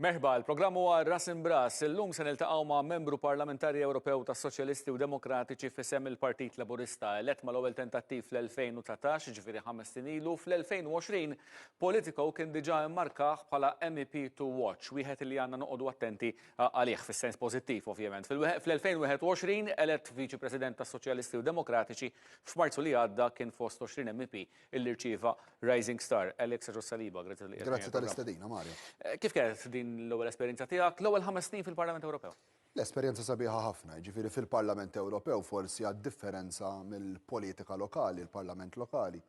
Merħba, il-programm huwa Ras Imbras. Illum se niltaqgħu ma' membru parlamentari Ewropew tas-Soċjalisti u Demokratiċi f'isem il-Partit Laburista, elett mal-ewwel tentattiv fl-2019, jiġifieri ħames snin ilu, fl-2020 Politico kien diġà immarkah bħala MEP to watch, wieħed li għandna noqogħdu attenti għalih fis-sens pożittiv ovvjament. Fl-2021 elett Viċi President tas-Soċjalisti u Demokratiċi, f'Marzu li għadda kien fost 20 MEP illi rċieva Rising Star. Alex Agius Saliba, grazzi talli qiegħed Grazzi tal-istedina, Mario. Kif kienet din l-ewwel esperjenza tiegħek, l-ewwel ħames snin fil-Parlament Ewropew? L-esperjenza sabiħa ħafna, jiġifieri fil-Parlament Ewropew forsi għad-differenza mill-politika lokali, il-Parlament lokali.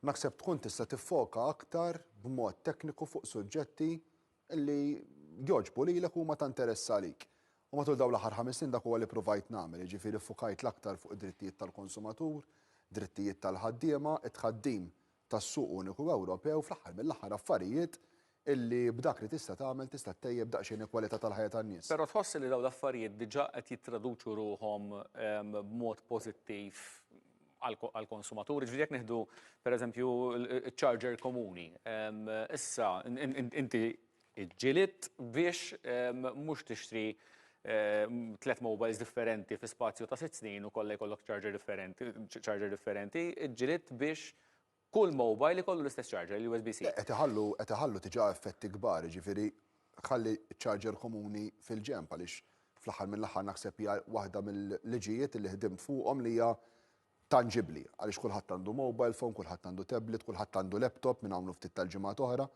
Naħseb tkun tista' tiffoka aktar b'mod tekniku fuq suġġetti li jogħġbu lilek u huma ta' interess għalik. U matul dawn l-aħħar ħames snin dak huwa li pruvajt nagħmel, jiġifieri ffukajt l-aktar fuq id-drittijiet tal-konsumatur, drittijiet tal-ħaddiema, it-tħaddim tas-suq uniku Ewropew, fl-aħħar mill-aħħar affarijiet illi b'dak li tista' tagħmel tista' ttejjeb daqsxejn il-kwalità tal-ħajja tan-nies. Però tħoss li dawn l-affarijiet diġà qed jittraduċu ruħhom b'mod pożittiv għall-konsumatur? Jiġifieri jekk nieħdu pereżempju ċ-charger komuni, issa inti ġġilidt biex mhux tixtri tliet mobiles differenti fi spazju ta' sitt snin u kollha jkollok charger differenti, charger differenti, ġġilidt biex kull mobile ikollu l-istess charger, l-USB-C. Qed iħallu qed iħallu diġà effetti kbar, jiġifieri ħalli ċ-charger komuni fil-ġenb għaliex fl-aħħar mill-aħħar naħseb hija waħda mill-liġijiet li ħdimt fuqhom li hija tanġibbli għaliex kulħadd għandu mobile phone, kulħadd għandu tablet, kulħadd għandu laptop minn hawn u ftit tal-ġimgħat oħra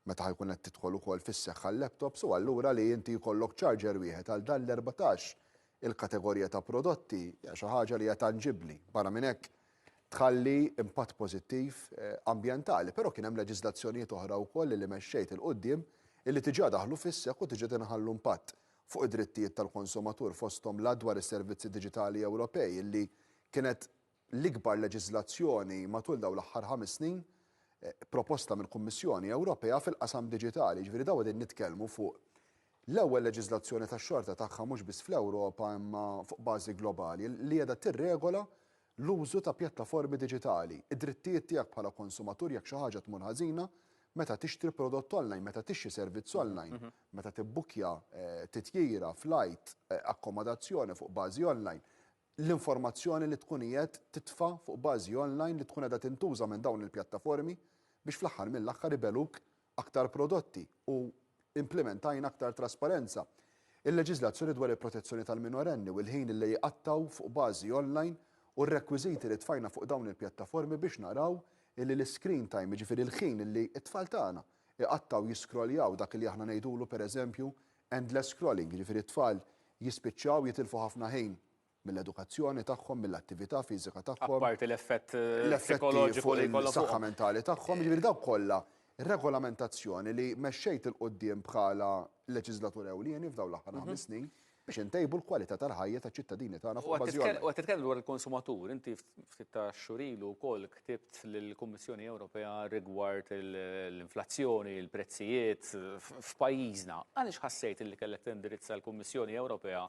meta ħa jkun qed tidħol ukoll fis-seħħ għal-laptops u allura li inti jkollok charger wieħed għal dan l-14 il-kategorija ta' prodotti hija xi ħaġa li hija tanġibbli. Barra minn hekk tħalli impatt pożittiv ambjentali, però kien hemm leġiżlazzjonijiet oħra wkoll li mexxejt 'il quddiem illi diġà daħlu fis-seħħ u diġà qed inħallu impatt fuq id-drittijiet tal-konsumatur fosthom l-Att dwar is-Servizzi Diġitali Ewropej illi kienet l-ikbar leġiżlazzjoni matul dawn l-aħħar ħames snin proposta mill-Kummissjoni Ewropea fil-qasam diġitali. Jiġifieri dawn qegħdin nitkellmu fuq l-ewwel leġiżlazzjoni tax-xorta tagħha mhux biss fl-Ewropa imma fuq bażi globali li qiegħda tirregola l-użu ta' pjattaformi diġitali, id-drittijiet tiegħek bħala konsumatur jekk xi ħaġa tmur ħażina meta tixtri prodott online, meta tixtri servizz online, meta tibbukkja titjira, flight, akkomodazzjoni fuq bażi online, l-informazzjoni li tkun qiegħed titfa' fuq bażi online li tkun qiegħda tintuża minn dawn il-pjattaformi biex fl-aħħar mill-aħħar ibeluk aktar prodotti u implimentajna aktar trasparenza. Il-leġiżlazzjoni dwar il-protezzjoni tal-minorenni u l-ħin li jqattgħu fuq bażi online u r-rekwiżiti li tfajna fuq dawn il-pjattaformi biex naraw illi l-iscreen time, jiġifieri l-ħin illi t-tfal tagħna iqattgħu jiskrolljaw dak li aħna ngħidulu pereżempju endless scrolling, jiġifieri t-tfal jispiċċaw jitilfu ħafna ħin mill-edukazzjoni tagħhom, mill-attività fiżika tagħhom. Apparti l-effett psikoloġiku li jkollhom. Saħħa mentali tagħhom, jiġifieri dawk kollha regolamentazzjoni li mexxejt 'il quddiem bħala leġiżlatur ewlieni f'dawn l-aħħar ħames snin biex intejbu l-kwalità tal-ħajja taċ-ċittadini tagħna fuq bażi online. U qed titkellem dwar il-konsumatur, inti ftit ta' xhur ilu wkoll ktibt lill-Kummissjoni Ewropea rigward l-inflazzjoni, il-prezzijiet f'pajjiżna. Għaliex ħassejt li kellek tindirizza l-Kummissjoni Ewropea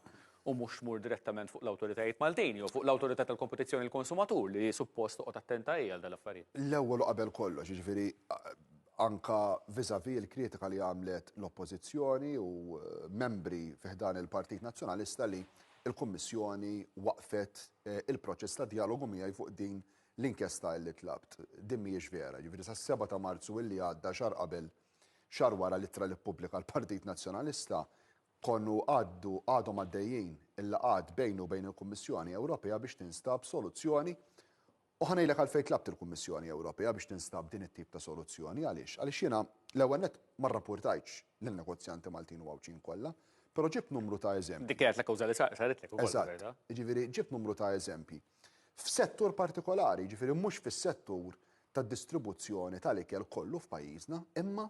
u mhux tmur direttament fuq l-awtoritajiet Maltin jew fuq l-Awtorità tal-Kompetizzjoni u l-Konsumatur li suppost toqgħod attenta hi għal dal-affarijiet. L-ewwel u qabel kollox, jiġifieri anka vis-à-vis il-kritika li għamlet l-Oppożizzjoni u membri fi ħdan il-Partit Nazzjonalista li l-Kummissjoni waqfet il-proċess ta' djalogu miegħi fuq din l-inkjesta illi tlabt. Din mhijiex vera, jiġifieri sas-7 ta' Marzu illi għadda xahar qabel xahar wara l-ittra li ppubblika l-Partit Nazzjonalista, Konu għaddu għadhom għaddejjin il-laqgħat bejni u bejn il-Kummissjoni Ewropea biex tinstab soluzzjoni u ħa ngħidlek għalfejn tlabt il-Kummissjoni Ewropea biex tinstab din it-tip ta' soluzzjoni. Għaliex? Għaliex jiena l-ewwel nett ma rrappurtajtx lin-negozjanti Maltin u Għawdxin kollha, però ġibt numru ta' eżempji. Dik kienet l-akkuża li saritlek ukoll. Eżatt. Jiġifieri ġibt numru ta' eżempji. F'settur partikolari, jiġifieri mhux fis-settur tad-distribuzzjoni tal-ikel kollu f'pajjiżna, imma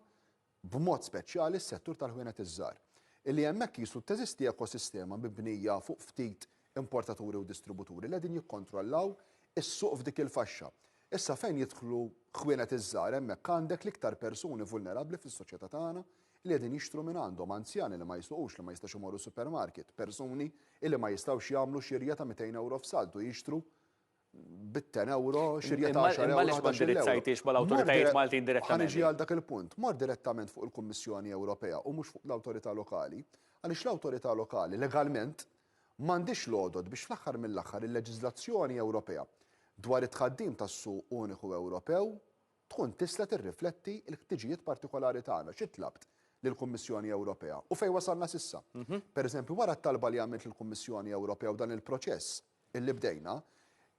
b'mod speċjali s-settur tal-ħwienet iż-żgħar, illi hemmhekk qisu teżisti ekosistema mibnija fuq ftit importaturi u distributuri li qegħdin jikkontrollaw is-suq f'dik il-faxxa. Issa fejn jidħlu ħwienet iż-żgħar hemmhekk għandek l-iktar persuni vulnerabbli fis-soċjetà tagħna li qegħdin jixtru mingħandhom, anzjani li ma jsuqux li ma jistax imorru supermarket, persuni illi ma jistgħux jagħmlu xirja ta' 200 ewro f'salt u jixtru. bit-10 euro, xirja ta' 10 euro. Imma għaliex ma ndirizzajtix mal-awtoritajiet Maltin direttament? Ħa niġi għal dak il-punt. Mor direttament fuq il-Kummissjoni Ewropea u mhux fuq l-awtorità lokali, għaliex l-awtorità lokali legalment m'għandhiex l-għodod biex fl-aħħar mill-aħħar il-leġiżlazzjoni Ewropea dwar it-tħaddim tas-suq uniku Ewropew tkun tista' tirrifletti l-ħtiġijiet partikolari tagħna. Xi tlabt lill-Kummissjoni Ewropea u fejn wasalna s'issa? Pereżempju, wara t-talba li għamilt lill-Kummissjoni Ewropea u dan il-proċess illi bdejna,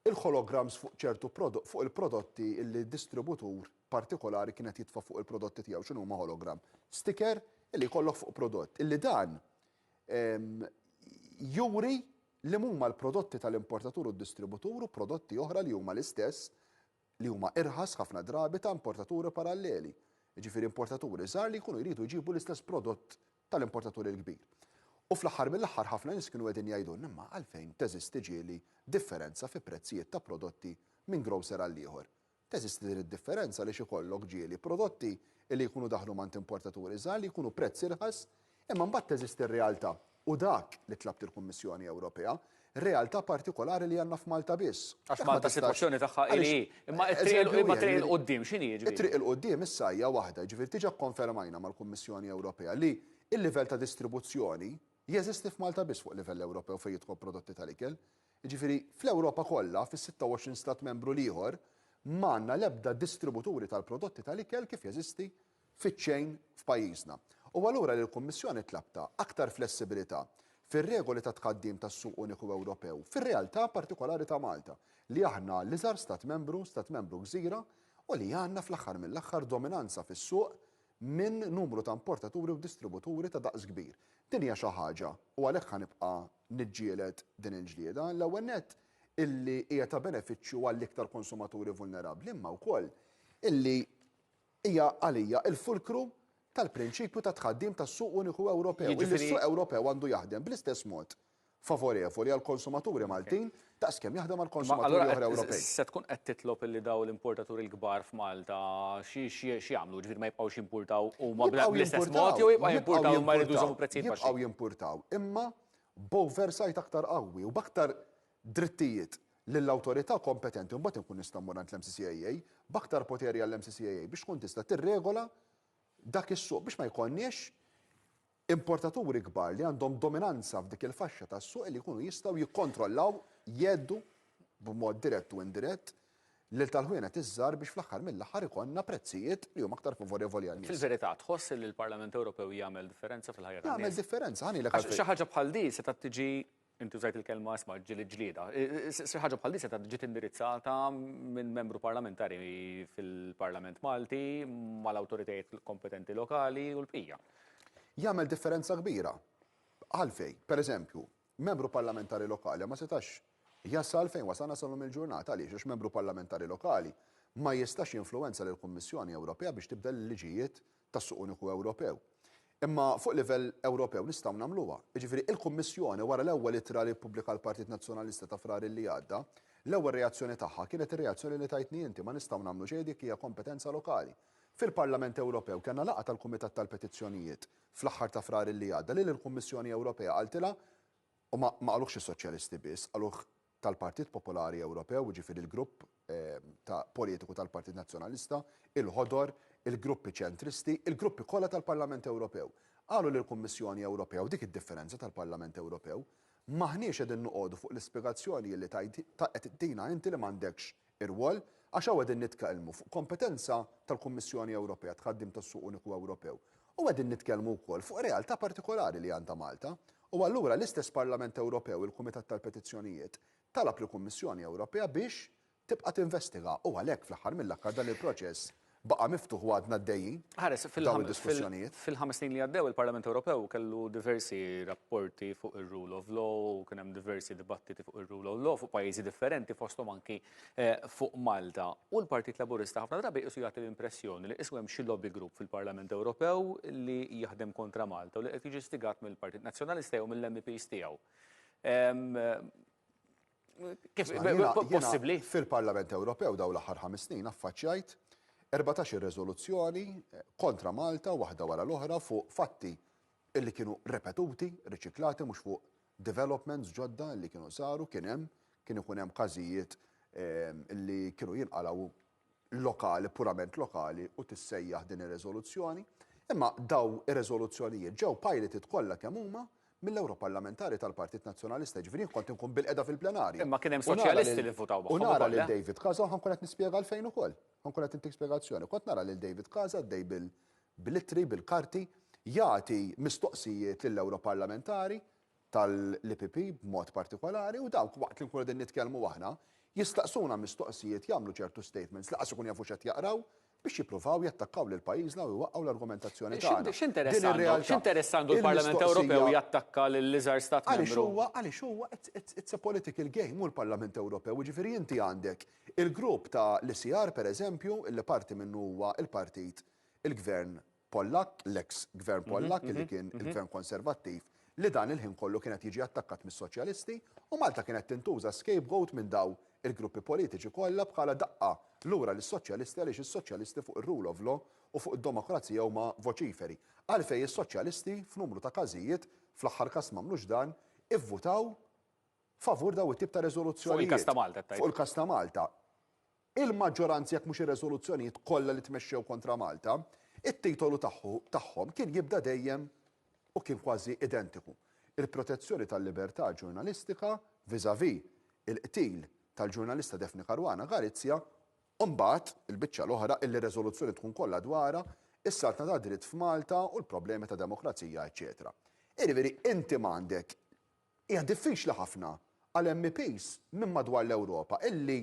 il-holograms fuq ċertu fuq il-prodotti illi distributur partikolari kien qed jitfa' fuq il-prodotti tiegħu. X'inhuma hologram? Sticker illi jkollok fuq prodott illi dan juri li huma l-prodotti tal-importatur u d-distributur u prodotti oħra li huma l-istess li huma irħas ħafna drabi ta' importaturi paralleli, jiġifieri importaturi żgħar li jkunu jridu jġibu l-istess prodott tal-importatur il-kbir. U fl-aħħar mill-aħħar ħafna nies kienu qegħdin jgħidulna imma għalfejn teżisti ġieli differenza fi prezzijiet ta' prodotti minn grocer għal ieħor. Teżisti din id-differenza għaliex ikollok ġieli prodotti li jkunu daħlu m'għand importaturi żgħar li jkunu prezz irħas Imma mbagħad teżisti r-realtà, u dak li tlabt il-Kummissjoni Ewropea, realtà partikolari li għandna f'Malta biss. Għax Malta s-sitwazzjoni tagħha hi li hi. Imma t-triq 'il quddiem x'inhi jiġifieri? It-triq 'il quddiem issa hija waħda, jiġifieri diġà kkonfermajna mal-Kummissjoni Ewropea li l-livell ta' distribuzzjoni jeżisti f'Malta biss fuq livell Ewropew fejn jidħol prodotti tal-ikel. Jiġifieri fl-Ewropa kollha, fis-26 stat membru l-ieħor, m'għandna l-ebda distributuri tal-prodotti tal-ikel kif jeżisti fiċ-chain f'pajjiżna. U allura li l-Kummissjoni tlabta aktar flessibilità fir-regoli ta' tħaddim tas-Suq Uniku Ewropew fir-realtà partikolari ta' Malta, li aħna l-iżgħar Stat Membru, Stat Membru gżira, u li għandna fl-aħħar mill-aħħar dominanza fis-suq minn numru ta' importaturi u distributuri ta' daqs kbir. Din hija xi ħaġa, u għalhekk ħa nibqa' niġġieled din il-ġlieda, l-ewwel nett illi hija ta' benefiċċju għall-iktar konsumaturi vulnerabbli imma wkoll illi hija għalija l-fulkru tal-prinċipju ta' tħaddim tas-suq uniku Ewropew. Illi s-suq Ewropew għandu jaħdem bl-istess mod favorevoli għall-konsumaturi Maltin daqs kemm jaħdem għall-konsumaturi oħra Ewropej. Se tkun qed titlob illi dawn l-importaturi l-kbar f'Malta x'jagħmlu, ġifieri ma jibqgħux jimpurtaw huma bl-istess mod jew jibqgħu jimpurtaw imma jridu jżommu prezzijiet baxxi? Jibqgħu jimpurtaw imma b'oversight aktar qawwi u b'aktar drittijiet lill-awtorità kompetenti u mbagħad inkun nista' mmur għand l-MCCAA b'aktar poteri għall-MCCAA biex tkun tista' tirregola dak is-suq biex ma jkollniex importaturi kbar li għandhom dominanza f'dik il-faxxa tas-suq li jkunu jistgħu jikkontrollaw, jgħeddu b'mod dirett u indirett lil tal-ħwienet iż-żgħar biex fl-aħħar mill-aħħar ikollna prezzijiet li huma aktar favorevoli għan-nies. Fil-verità, tħoss li l-Parlament Ewropew jagħmel differenza fil-ħajja tan-nies? Jagħmel differenza, ħa ngħidlek għalfejn. Xi ħaġa bħal din setgħet tiġi Inti użajt il-kelma isma' ġieli ġlieda. Xi ħaġa bħal din setgħet ġiet indirizzata minn membru parlamentari fil-Parlament Malti mal-awtoritajiet kompetenti lokali u l-bqija. Jagħmel differenza kbira. Għalfejn? Per eżempju, membru parlamentari lokali ma setax jasal fejn wasalna sal-lum il-ġurnata. Għaliex? Għax membru parlamentari lokali ma jistax jinfluwenza lill-Kummissjoni Ewropea biex tibdel il-liġijiet tas-Suq Uniku Ewropew. Imma fuq livell Ewropew nistgħu nagħmluha. Jiġifieri il-Kummissjoni wara l-ewwel ittra li ppubblika l-Partit Nazzjonalista ta' Frar li għadda, l-ewwel reazzjoni tagħha kienet ir-reazzjoni li tajtni inti, ma nistgħu nagħmlu xejn dik hija kompetenza lokali. Fil-Parlament Ewropew kellna laqgħa tal-Kumitat tal-Petizzjonijiet fl-aħħar ta' Frar li għadda li lill-Kummissjoni Ewropea qaltilha U ma ma qaluhx is-Soċjalisti biss, qaluh tal-Partit Popolari Ewropew, jiġifieri l-grupp ta' politiku tal-Partit Nazzjonalista, il-Ħodor, il-gruppi ċentristi, il-gruppi kollha tal-Parlament Ewropew. Qalu lill-Kummissjoni Ewropea, u dik id-differenza tal-Parlament Ewropew, m'aħniex qegħdin noqogħdu fuq l-ispjegazzjoni li tgħid qed ttina inti li m'għandekx ir-rwol, għax hawn qegħdin nitkellmu fuq kompetenza tal-Kummissjoni Ewropea, tħaddim tas-Suq Uniku Ewropew, u qegħdin nitkellmu wkoll fuq realtà partikolari li għandha Malta. U allura l-istess Parlament Ewropew, il-Kumitat tal-Petizzjonijiet, talab lill-Kummissjoni Ewropea biex tibqa' tinvestiga u għalhekk fl-aħħar mill-aħħar dan il-proċess baqa' miftuħ u għadna għaddejjin Ħares, b'dawn id-diskussjonijiet. Fil-ħames snin li għaddew il-Parlament Ewropew kellu diversi rapporti fuq ir-rule of law, kien hemm diversi dibattiti fuq ir-rule of law fuq pajjiżi differenti fosthom anki eh, fuq Malta. U l-Partit Laburista ħafna drabi qisu jagħti l-impressjoni li qisu hemm xi lobby group fil-Parlament Ewropew li jaħdem kontra Malta u li qed jiġi stigat mill-Partit Nazzjonalista jew mill-MEPs tiegħu. Kif possibbli? Fil-Parlament Ewropew dawn l-aħħar ħames snin affaċċjajt 14 riżoluzzjoni eh, kontra Malta waħda wara l-oħra fuq fatti illi kienu repetuti, riċiklati mhux fuq developments ġodda li kienu saru, kien hemm, kien ikun hemm każijiet li kienu jinqalgħu lokali, purament lokali u tissejjaħ din ir-reżoluzzjoni. Imma daw ir-reżoluzzjonijiet ġew piloted kollha kemm huma mill-Ewroparlamentari tal-Partit Nazzjonalista, jiġifieri jien kont inkun bilqiegħda fil-plenarja. Imma kien hemm soċjalisti li vvutaw magħhom. U nara lil eh? David Casa u ħankun qed nispjega għalfejn ukoll. Ħankun qed intik spjegazzjoni. Kont nara lil David Casa għaddej bil-ittri, bil-karti, jagħti mistoqsijiet lill-Ewroparlamentari tal-IPP b'mod partikolari u dawk waqt li nkunu qegħdin nitkellmu aħna, jistaqsuna mistoqsijiet jagħmlu ċertu statements li qas ikun jafu x'qed jaqraw biex jippruvaw jattakkaw lil pajjiżna u jwaqqgħu l-argumentazzjoni tagħna. X'interess għandu x'interess għandu l-Parlament Ewropew jattakka lill-iżgħar stat membru? Għaliex huwa għaliex huwa it's a political game hu l-Parlament Ewropew, jiġifieri inti għandek il-grupp ta' l-ECR pereżempju, illi parti minnu huwa l-partit il-gvern Pollakk, l-eks gvern Pollakk li kien il-gvern konservattiv li dan il-ħin kollu kien qed jiġi attakkat mis-soċjalisti u Malta kienet tintuża scapegoat minn daw il-gruppi politiċi kollha bħala daqqa lura lis-soċjalisti għaliex is-soċjalisti fuq ir-rule of law u fuq id-demokrazija huma voċiferi. Għalfejn is-soċjalisti f'numru ta' każijiet, fl-aħħar każ m'għamlux dan, ivvutaw favur daw it-tip ta' reżoluzzjonijiet. Fuq il-każ ta' Malta qed tgħid. Fuq il-każ ta' Malta. Il-maġġoranza jekk mhux ir-reżoluzzjonijiet kollha li tmexxew kontra Malta, it-titolu tagħhom kien jibda dejjem u kien kważi identiku, il-protezzjoni tal-libertà ġurnalistika vis-à-vis il-qtil tal-ġurnalista Daphne Caruana Galizia u mbagħad, il-biċċa l-oħra illi r-reżoluzzjoni tkun kollha dwarha, is-saltna tad-dritt f'Malta u l-problemi ta' demokrazija eċċetera. Jiġifieri inti m'għandek Hija diffiċli ħafna għal MEPs minn madwar l-Ewropa illi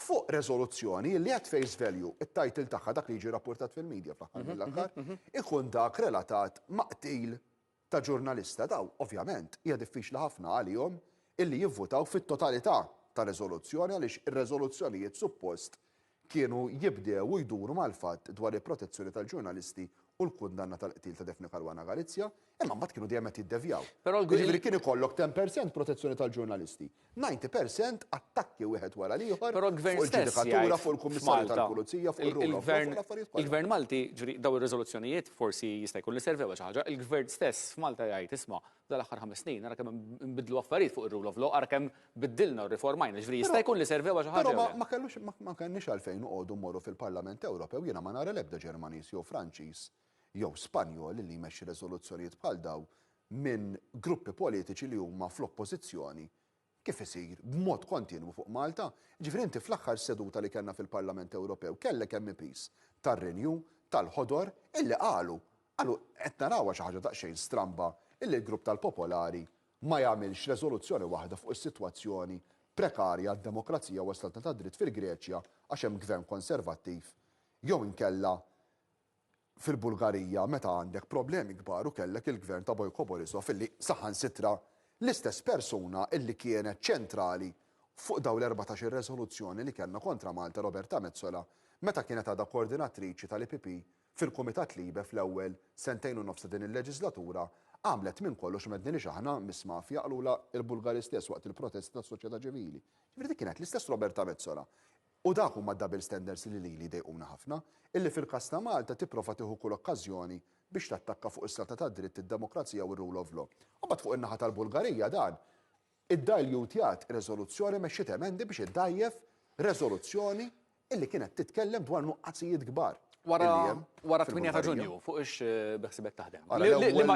fuq reżoluzzjoni illi at face value it-title tagħha dak li jiġi rappurtat fil-media fl-aħħar mill-aħħar ikun dak relatat ma' qtil ta' ġurnalista. Daw, ovvjament, hija diffiċli ħafna għalihom illi jivvutaw fit-totalità ta' reżoluzzjoni għaliex ir-reżoluzzjonijiet suppost kienu jibdew u jduru mal-fatt dwar il-protezzjoni tal-ġurnalisti u l-kundanna tal-qtil ta' Daphne Caruana Galizia, imma mbagħad kienu dejjem qed jiddevjaw. Jiġifieri kien ikollok 10 per cent protezzjoni tal-ġurnalisti, 90 per cent attakki wieħed wara l-ieħor fuq il-ġudikatura, fuq il-Kummissarju tal-Pulizija, fuq ir-rule of law, fuq l-affarijiet kollha. Il-Gvern Malti, ġifieri dawn ir-riżoluzzjonijiet forsi jista' jkun li servew għal xi ħaġa, il-Gvern stess f'Malta jgħid isma' Dal-aħħar ħames snin ara kemm inbidlu affarijiet fuq ir-rule of law, ara kemm biddilna u rriformajna, ġifieri jista' jkun li servew għal xi ħaġa. Però ma kellux ma kellniex għalfejn noqogħdu mmorru fil-Parlament Ewropew, jiena ma nara l-ebda Ġermaniż jew Franċiż jew Spanjol li jmexxi reżoluzzjonijiet bħal dawn minn gruppi politiċi li huma fl-oppożizzjoni kif isir b'mod kontinwu fuq Malta. Jiġifieri inti fl-aħħar seduta li kellna fil-Parlament Ewropew kellek MEPs tar-Renew, tal-Ħodor, illi qalu, qalu qed narawha xi ħaġa daqsxejn stramba illi l-grupp tal-Popolari ma jagħmilx reżoluzzjoni waħda fuq is-sitwazzjoni prekarja għad-demokrazija u għas-saltna tad-dritt fil-Greċja għax hemm gvern konservattiv jew inkella fil-Bulgarija meta għandek problemi kbar u kellek il-gvern ta' Boyko Borisov illi saħansitra l-istess persuna illi kienet ċentrali fuq dawn l-erbatax-il reżoluzzjoni li kellna kontra Malta Roberta Metsola meta kienet għadha koordinatriċi tal-EPP fil-Kumitat Libe fl-ewwel sentejn u nofs ta' din il-leġiżlatura għamlet minn kollox u m'għednilhiex aħna Miss Mafia qalulha l-Bulgari stess waqt il-protesti tas-soċjetà ċivili. Ġifieri dik kienet l-istess Roberta Metsola. U dak huma d-double standards li lili jdejquna ħafna, illi fil-każ ta' Malta tipprova tieħu kull okkażjoni biex tattakka fuq is-saltna tad-dritt, id-demokrazija u r-rule of law. U mbagħad fuq in-naħa tal-Bulgarija dan iddajlutjat reżoluzzjoni mexxiet emendi biex iddgħajjef reżoluzzjoni illi kienet titkellem dwar nuqqasijiet kbar. Wara wara 8 ta' Ġunju, fuq ix eh, beħsibek taħdem?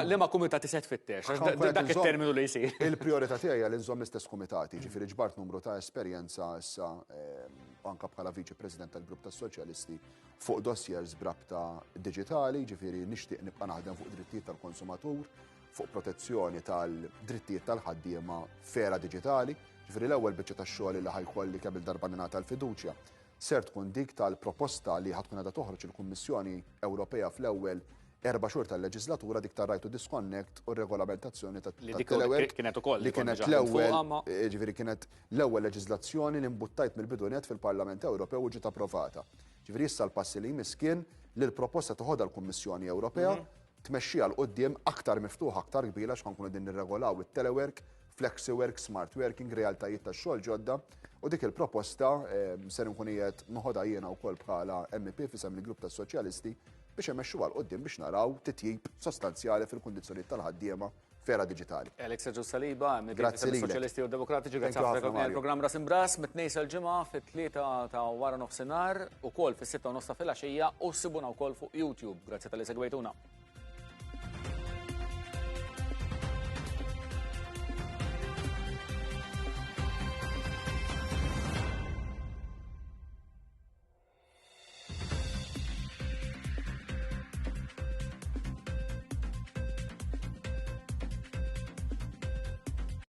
Liema kumitati se tfittex? Dak it-terminu li jsir. Il-priorità tiegħi li nżomm l-istess kumitati, ġifieri ġbart numru ta' esperjenza issa eh, anka bħala viċi president tal-grupp tas-Soċjalisti fuq dossiers brabta diġitali, ġifieri nixtieq nibqa' naħdem fuq drittijiet tal-konsumatur, fuq protezzjoni tal-drittijiet tal-ħaddiema f'era diġitali, ġifieri l-ewwel biċċa tax-xogħol li ħajkolli kemm il-darba ningħata l-fiduċja ser tkun dik tal-proposta li ħa tkun għadha toħroġ il-Kummissjoni Ewropea fl-ewwel erba' xhur tal-leġislatura dik tar-right to disconnect u r-regolamentazzjoni tat-telework. Kienet ukoll li kienet l-ewwel ġifieri kienet l-ewwel leġislazzjoni li mbuttajt mill-bidu nett fil-Parlament Ewropew u ġiet approvata. Ġifieri issa l-passi li jmiss kien li l-proposta toħodha l-Kummissjoni Ewropea, tmexxiha 'l quddiem aktar miftuħa, aktar kbira għax ħa nkunu qegħdin nirregolaw it-telework, flexiwork, smart working, realtajiet ta' xogħol ġodda u dik il-proposta ser nkun qiegħed noħodha jiena wkoll bħala MEP f'isem il-grupp tas-Soċjalisti biex immexxuha 'l quddiem biex naraw titjib sostanzjali fil-kundizzjonijiet tal-ħaddiema. f'era diġitali. Alex Agius Saliba, MEP Soċjalisti u Demokratiċi, grazzi ħafna il-programm Ras Imbras mit-tnejn sal-ġimgħa fit-tlieta ta' wara nofsinhar ukoll fis-sitta u nofs ta' filgħaxija u ssibuna wkoll fuq YouTube. Grazzi talli segwejtuna.